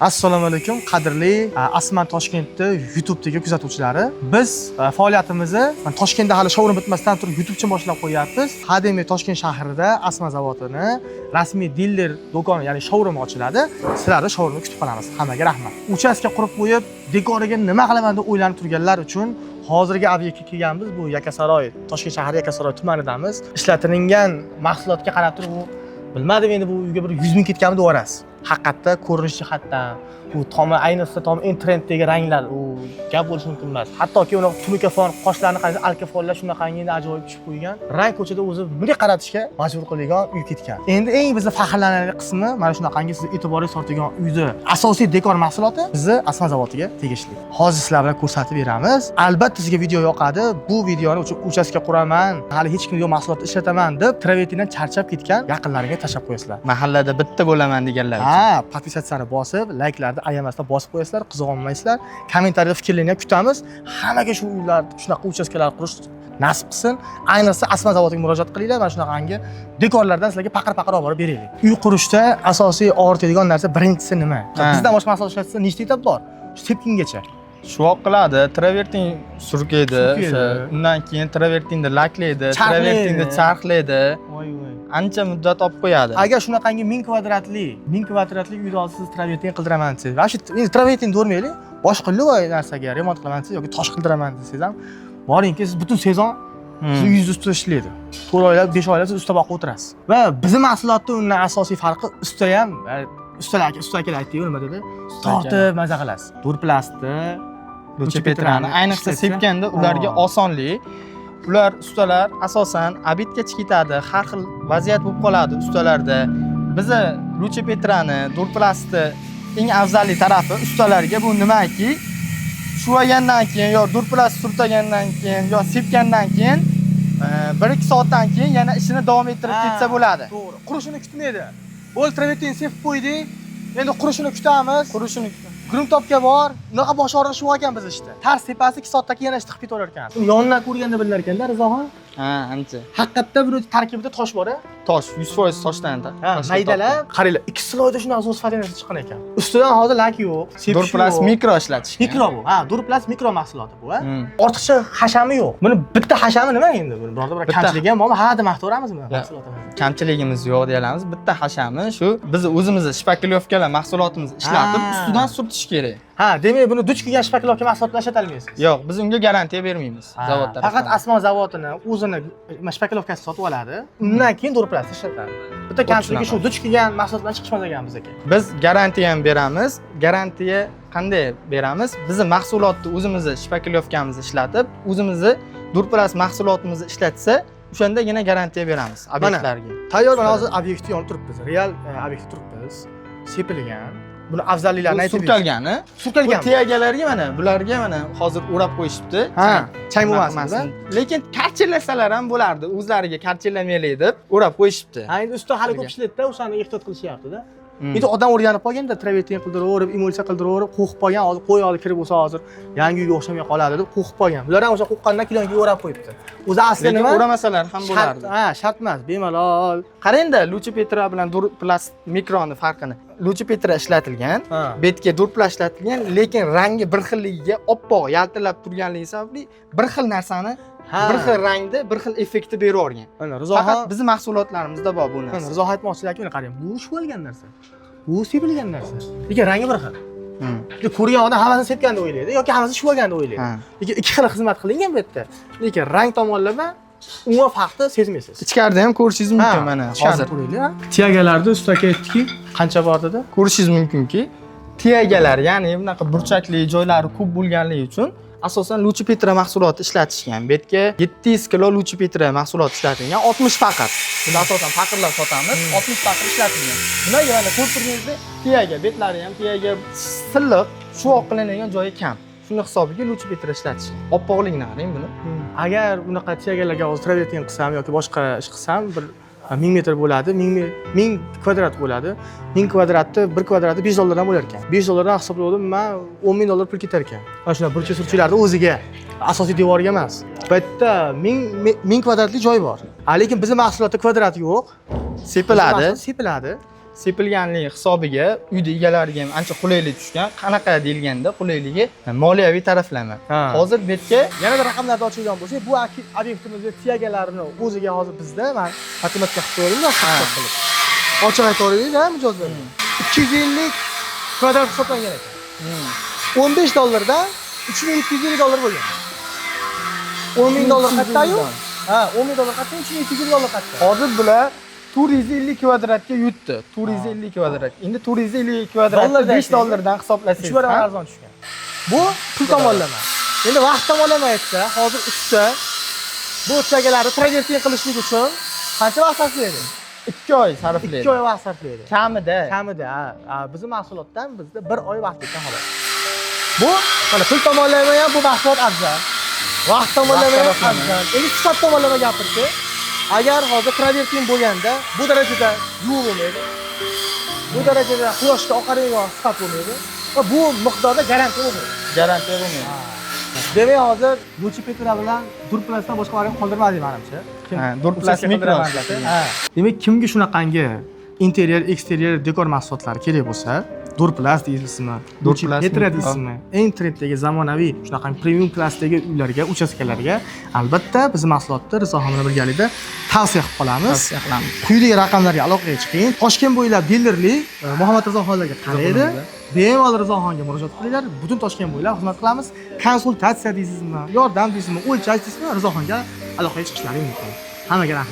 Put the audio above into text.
Assalomu alaykum, qadrli Asman Toshkentni YouTube'dagi kuzatuvchilari. Biz faoliyatimizni mana Toshkentda hali showroom bitmasdan turib YouTubecha boshlab qo'yapmiz. Hademay Toshkent shahrida Asman zavodini rasmiy diler do'koni, ya'ni showroom ochiladi. Sizlarni showroomda kutib qolamiz. Hammaga rahmat. Uchastka qurib qo'yib, dekoriga nima qilaman deb o'ylanib turganlar uchun hozirgi obyektga kelganmiz. Bu Yakkasaroy, Toshkent shahri Yakkasaroy tumanidamiz. Ishlatilingan mahsulotga qarab turib, bu bilmadim, endi bu uyga bir 100 ming ketganmi deb yuborasiz. Haqiqatda ko'rinish jihatdan u tomi, ayniqsa tom eng trenddagi ranglar, u gap bo'lishi mumkin emas. Hattoki uni tunuka fon, qoshlarni qarang, alkafonlar shunaqangi endi ajoyib tushib qo'ygan. Rang ko'chada o'zi bunday qaratishga majbur qiladigan uy ketgan. Endi eng bizni faxrlanarli qismi, mana shunaqangi sizni e'tiboringiz tortadigan uyni asosiy dekor mahsuloti bizni Asman zavodiga tegishli. Hozir sizlar bilan ko'rsatib beramiz. Albatta sizga video yoqadi. Bu videoni uchastka quraman, hali hech kim yo'q mahsulotni ishlataman deb travertindan charchab ketgan yaqinlaringga tashlab qo'yasizlar. Mahallada bitta bo'laman deganlar uchun. Ha, подписаться ni bosib, layklarni ayamasdan bosib qo'yasizlar, qizg'onmaysizlar. Kommentariyada fikrlarni ham kutamiz. Hammaga shu uylar, shunaqa uchastkalar qurish nasib qilsin. Ayniqsa Asman zavodiga murojaat qilinglar, mana shunaqangi dekorlardan sizlarga paqir-paqir olib borib beraylik. Uy qurishda asosiy og'ritadigan narsa birinchisi nima? Bizdan boshqa mahsulot ishlatsa nechta etap bor? Shu sepkingacha. Shuvoq qiladi, travertin surkaydi, Surkaydi. o'sha undan keyin travertinni laklaydi, Charxlaydi. Travertinni charxlaydi. Voy voy. Ancha muddat olib qo'yadi. Agar shunaqangi 1000 kvadratli, 1000 kvadratli uyni olsiz, travertin qildiraman desangiz, va shu endi travertin do'rmaylik, boshqa любой narsaga remont qilaman desangiz yoki tosh qildiraman desangiz ham, boringki, siz butun sezon siz uyingiz ustida ishlaydi. 4 oylab, 5 oylab siz usta boqib o'tirasiz. Va bizni mahsulotni undan asosiy farqi usta ham, ustalar usta akalar aytdi-yu, nima dedi? Tortib maza qilasiz. Durplastni, Lucha Petrani ayniqsa ishlatsa- sepganda ularga osonlik. Ular, ustalar asosan обед gacha ketadi, har xil vaziyat bo'lib qoladi ustalarda. Biza Lucha Petrani, Durplastni eng afzalli tarafi ustalarga bu nimaki, shuvagandan keyin yo durplast surtagandan keyin yo sepgandan keyin 1-2 soatdan keyin yana ishini davom ettirib ketsa bo'ladi. To'g'ri. Qurishini kutmaydi. Bo'ldi, travertin sepib qo'ydik. Endi qurishini kutamiz. Qurishini Грунтовка bor. Unaqa bosh og'rig'i shu ekan biz ishda. Tars tepasi 2 soatdan keyin yana ishni qilib ketaverar ekan. Yonidan ko'rganda bilinar ekanda, Rizoxon. Ha, ancha. Haqiqatda buni tarkibida tosh bor a? Tosh, 100% toshdan Ha, tashkil maydalab. Qaranglar, ikki слой da shunaqa zo'r sifatli narsa chiqqan ekan. Ustidan hozir lak yo'q, topgan. sepish Durplast yo'q. mikro ishlatishgan. Mikro bu. Ha, Durplast mikro mahsuloti bu, a? Hmm. Ortiqcha hashami yo'q. Buni bitta hashami nima endi? Buni birorta bir kamchiligi ham bormi? Ha deb maqtaveramizmi mahsulotimizni? Kamchiligimiz yo'q deya olamiz. Bitta hashami shu, biz o'zimizni шпаклёвка lar mahsulotimizni ishlatib, ustidan surtish kerak. Ha, demak buni duch kelgan шпаклёвка mahsulotini ishlatalmaysiz. Yo'q, biz unga garantiya bermaymiz zavod Faqat tarafdan. Asmon zavodini o'zini шпаклёвка sini sotib oladi. Undan keyin Durplast ishlatadi. Bitta kamchiligi shu, duch kelgan mahsulot bilan chiqishmas ekan bizniki. Biz garantiya ham beramiz. Garantiya qanday beramiz? Bizni mahsulotni o'zimizni шпаклёвка mizni ishlatib, o'zimizni Durplast mahsulotimizni ishlatsa, o'shandagina garantiya beramiz obyektlarga. Tayyor, mana hozir obyektni yonib turibmiz. Real obyektda turibmiz. Sepilgan. Buni afzalliklarini Bu aytib bering. surkalgani. Bu Surkalgan. tiyagalarga mana, bularga mana hozir o'rab qo'yishibdi. Ha, chang bo'lmasin. Lekin karchillasalar ham bo'lardi. O'zlariga karchillamaylik deb o'rab qo'yishibdi. Ha, endi usta hali ko'p ishlaydida, o'shani ehtiyot qilishyapti-da. Endi odam o'rganib qolganda, travertin qildiraverib, emulsiya qildiraverib, qo'rqib qolgan, hozir qo'y hozir kirib bo'lsa hozir yangi uyga o'xshamay qoladi deb qo'rqib qolgan. Bular ham o'sha qo'rqqandan kelyonga o'rab qo'yibdi. O'zi asli Lekin nima? o'ramasalar ham Shart, bo'lardi. ha, shart emas, bemalol. Qarangda, Lucha Petra bilan Durplast mikroni farqini. Lucha Petra ishlatilgan, betga Durplast ishlatilgan, lekin rangi bir xilligiga, oppoq yaltirab turganligi sababli bir xil narsani, bir xil rangda, bir xil effektni berib yuborgan. Mana Rizoxon, Faqat bizni mahsulotlarimizda bor bu mana narsa. Rizo aytmoqchilarki, mana qarang, bu shuvalgan narsa. Bu sepilgan narsa. Lekin rangi bir xil. Lekin ko'rgan odam hammasini sepgan deb o'ylaydi yoki hammasini shuvalgan deb o'ylaydi. Lekin ikki xil xizmat qilingan bu yerda. Lekin rang tomonlama umuman farqni sezmaysiz. Ichkarida ham ko'rishingiz mumkin mana hozir. Hozir. Тяга larda usta aka aytdiki, qancha bor dedi? Ko'rishingiz mumkinki, тяга lar, ya'ni bunaqa burchakli joylari ko'p bo'lganligi uchun asosan Lucha Petra mahsuloti ishlatishgan. Bu yerga 700 kilo Lucha Petra mahsuloti ishlatilgan, 60 faqat. Biz asosan paqirlar sotamiz, 60 paqir ishlatilgan. Nimaga, mana ko'rib turganingizdek, тяга betlari ham тяга silliq, shuvoq qilinadigan joyi kam. Shuni hisobiga Lucha Petra ishlatishgan. Oppoqligini qarang buni. Agar unaqa тяга larga hozir travertin qilsam yoki boshqa ish qilsam, bir 1000 metr bo'ladi, 1000 kvadrat bo'ladi. 1000 kvadratni bir kvadrati 5 dollardan bo'lar ekan. 5 dollardan hisobladim man, 10 ming dollar pul ketar ekan. Mana shunaqa burchak surchaklarni o'ziga, asosiy devorga emas. Bu yerda 1000 kvadratli joy bor. Ha, lekin bizni mahsulotda kvadrat yo'q. Sepiladi. Mahsulot sepiladi. Sepilganligi hisobiga uyda egalariga ham ancha qulaylik tushgan. Qanaqa deyilganda qulayligi moliyaviy taraflama. Ha. Hozir bu yerga Yana bir raqamlarni ochadigan bo'lsak, bu obyektimizni tiyagalarini o'ziga hozir bizda man matematika qilib qo'ydim, hisob qilib. Ochiq aytaveraylik, ha, mijozlar. 250 kvadrat hisoblangan ekan. 15 dollardan 3750 dollar bo'lgan. 10 ming dollar qayerda-yu? Ha, 10 ming dollar qayerda? 3750 dollar qayerda? Hozir bular 450 kvadratga yutdi. 450 kvadrat. Endi 450 kvadratni Dollarda 5 aytaylik. dollardan hisoblasangiz 3 barobar ham arzon tushgan. Bu pul tomonlama. Endi vaqt tomonlama aytsa, hozir usta bu tiyagalarni travertin qilishlik uchun qancha vaqt sarflaydi? 2 oy sarflaydi. 2 oy vaqt sarflaydi. Kamida. Kamida, ha. Ha, Bizni mahsulotdan bizda 1 oy vaqt ketgan xolos. Bu mana pul tomonlama ham bu mahsulot afzal. Vaqt tomonlama ham Vaqt tomonlama. afzal. Endi sifat tomonlama gapirsak, agar hozir travertin bo'lganda bu darajada yuvib bo'lmaydi. Bu darajada quyoshda oqaradigan sifat bo'lmaydi va bu miqdorda garantiya bo'lmaydi. Garantiya bo'lmaydi. Demak, hozir Luchi Petra bilan Durplasdan boshqa variant qoldirmadik menimcha. Kim Ha, Durplas uchastka mikro qildiraman desa. ishlatilgan. Ha. Demak, kimga shunaqangi interyer, eksteryer dekor mahsulotlari kerak bo'lsa, Durplas deysizmi, Luchi Durplas Petra mikro. deysizmi, eng trenddagi zamonaviy shunaqangi premium klassdagi uylarga, uchastkalarga albatta bizni mahsulotni Rizoxon bilan birgalikda tavsiya qilib qolamiz. Tavsiya qilamiz. Quyidagi raqamlarga aloqaga chiqing. Toshkent bo'ylab dilerlik Muhammad Rizoxonlarga qaraydi. Bemalol Rizoxonga murojaat qilinglar. Butun Toshkent bo'ylab xizmat qilamiz. Konsultatsiya deysizmi, yordam deysizmi, o'lchash deysizmi, Rizoxonga aloqaga chiqishlari mumkin. Hammaga rahmat.